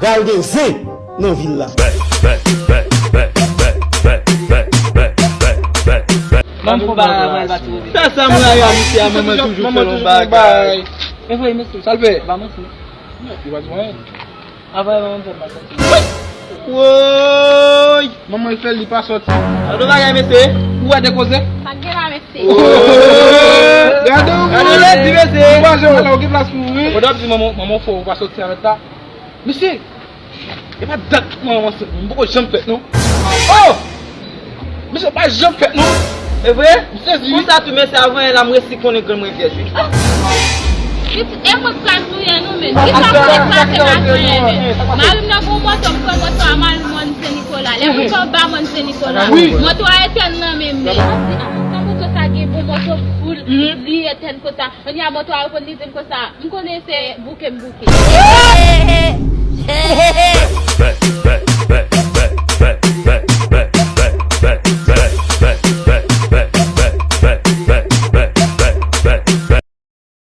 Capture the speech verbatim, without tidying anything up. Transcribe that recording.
Pral gen zen nan vil la. Ban m fon bagay avan l pati. Sa sa m rayi a misye a, manman toujou fè yon bagay. E vre mesye. Sa l fè? Ba manti. Li pa di anyen. Avan manman m fè m pa sòti. Woy! Manman l fè li pa sòti. Gade yon bagay mesye. Ou wè de koze? Sa k gen la mesye? Gade Gade lè di mesye. Ou pa janm la, ou gen plas pou ou wi. Pandan w ap di manman manman fò ou pa sòti avèk la. Mesye, e pa dat manman ansent non, m poko janm fèt non. Oh! Mesye pa janm fèt non. E vre? M sezi wi. Konsa tou mesye avan yè la m resi konnen grann mwen vyèj wi. Pitit, e mwen k pral touye nou menm. Kisa pou eklate lajan an menm? Mari m nan gon moto, m pran moto a m al mòn Sen Nikola. Lè m rive anba mòn Sen Nikola, moto a etèn nan men m. Sa moto sa gen bon moto foul, li etèn konsa. Kounye a moto a reponn li di m konsa, m konnen se bouke m bouke.